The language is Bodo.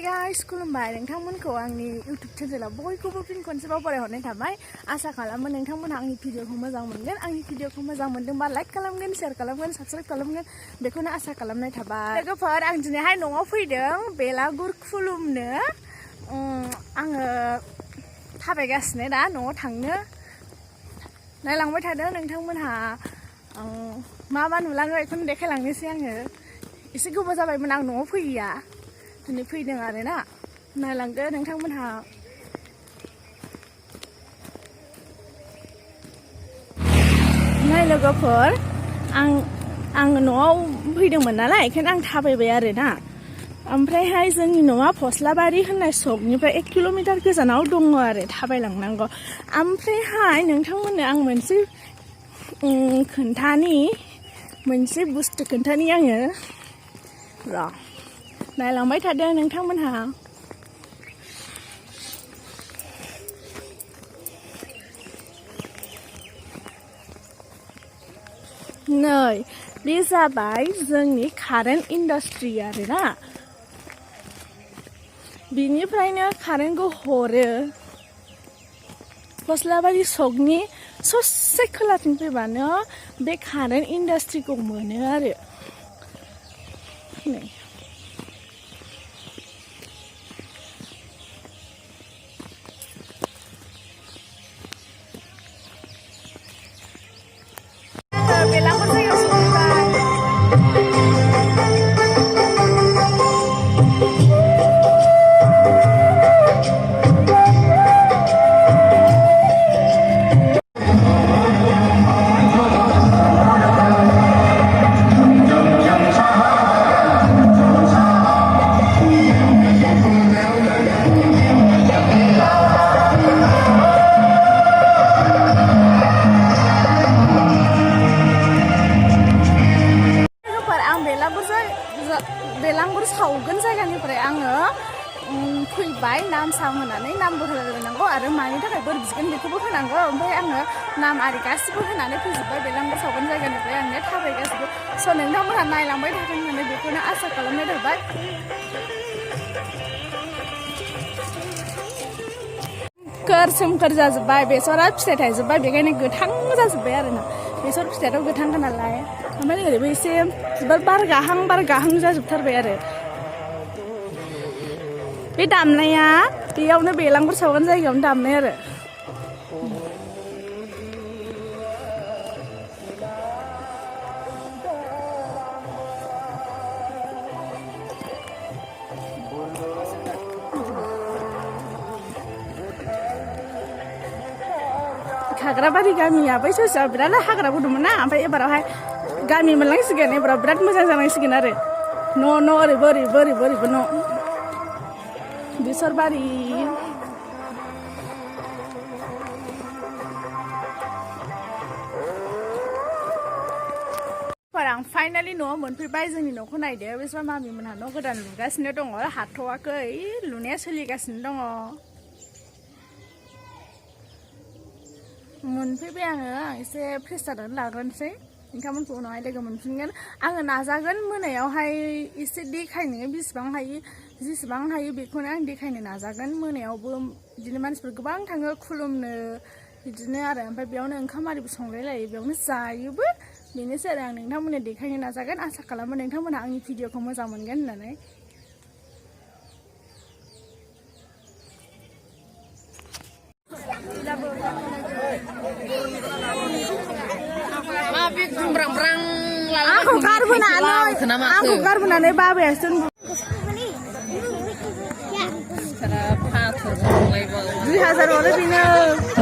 guys, खुलुमबाय नोंथांमोनखौ आंनि YouTube चेनेलाव बयखौबो फिन खनसेबाव बरायहरनाय थाबाय। आसा खालामो नोंथांमोनहा आंनि भिडिअखौ मोजां मोनगोन। आंनि भिडिअखौ मोजां मोनदोंबा लाइक खालामगोन, शेयार खालामगोन, साबस्क्राइब खालामगोन। बेखौनो आसा खालामनाय थाबाय। लोगोफोर, आं दिनैहाय न'आव फैदों बेलागुर खुलुमनो। आङो थाबायगासिनो दा न'आव थांनो। नायलांबाय थादों नोंथांमोनहा मा मा नुलाङो बेखौनो देखायलांनोसै आङो। एसे गोबाव जाबायमोन आं न'आव फैयैया। दिनै फैदों आरोना, नायलांदो नोंथांमोनहा। नाय लोगोफोर, आं न'आव फैदोंमोन नालाय बेखायनो आं थाबायबाय आरोना। ओमफ्रायहाय जोंनि न'आ फस्लाबारि होननाय सकनिफ्राय 1 किल'मिटार गोजानाव दङ आरो थाबायलांनांगौ। ओमफ्रायहाय नोंथांमोननो आं मोनसे बुस्थु खोन्थानि आङो। र' नायलांबाय थादों नोंथांमोनहा। नै बे जाबाय जोंनि कारेन्ट इन्डास्ट्रि आरोना। बिनिफ्रायनो कारेन्टखौ हरो। फस्लाबारि सकनि ससे खोलाथिं फैबानो बे कारेन्ट इन्डास्ट्रिखौ मोनो आरो। नै बेलागुर जायगायाव सफैबाय। बेलागुर सावगोन जायगानिफ्राय आङो फैबाय। नाम साम होनानै नामबो होलायलायनांगौ आरो मानि थाखाय बोर बिगोन बेखौबो होनांगौ। ओमफ्राय आङो नाम आरि गासिबो होनानै फैजोब्बाय। बेलागुर सावगोन जायगानिफ्राय आङो थाबायगासिनो। स' नोंथांमोनहा नायलांबाय थागोन होननानै बेखौनो आसा खालामनाय थाबाय। सोमखोर जाजोब्बाय, बेसरा फिथाइ थायजोब्बाय, बेखायनो गोथां जाजोब्बाय आरोना। बेसर फिथाइयाथ' गोथांखा नालाय। ओमफ्राय ओरैबो एसे बिबार बार गाहां जाजोबथारबाय आरो। बे दामनाया बेयावनो बेलागुर सावगोन जायगायावनो दामनाय आरो। हाग्राबारि गामिया बै ससेयाव बिराद हाग्रा गुदुंमोन ना। ओमफ्राय एबारावहाय गामि मोनलांसिगोन। एबाराव बिराद मोजां जालांसिगोन आरो। न' ओरैबो न'। बेसरबारि। आं फाइनालि न'आव मोनफैबाय। जोंनि न'खौ नायदो, बेसेबां मामि मोनहा न' गोदान लुगासिनो दङ। हाथ'वाखै, लुनाया सोलिगासिनो दङ। मोनफैबाय आङो। एसे फ्रेस जानानै लाग्रोनोसै। नोंथांमोनखौ उनावहाय लोगो मोनफिनगोन। आङो नाजागोन मोनायावहाय एसे देखायनो, जेसेबां हायो बेखौनो आं देखायनो नाजागोन। मोनायावबो बिदिनो मानसिफोर गोबां थाङो खुलुमनो बिदिनो आरो। ओमफ्राय बेयावनो ओंखाम आरिबो संलायलायो, बेयावनो जायोबो। बेनोसै आरो। आं नोंथांमोननो देखायनो नाजागोन। आसा खालामो नोंथांमोनहा आंनि भिडिअखौ मोजां मोनगोन होननानै। आंखौ गारबोनानै बाबायासो 2000 हरो बेनो।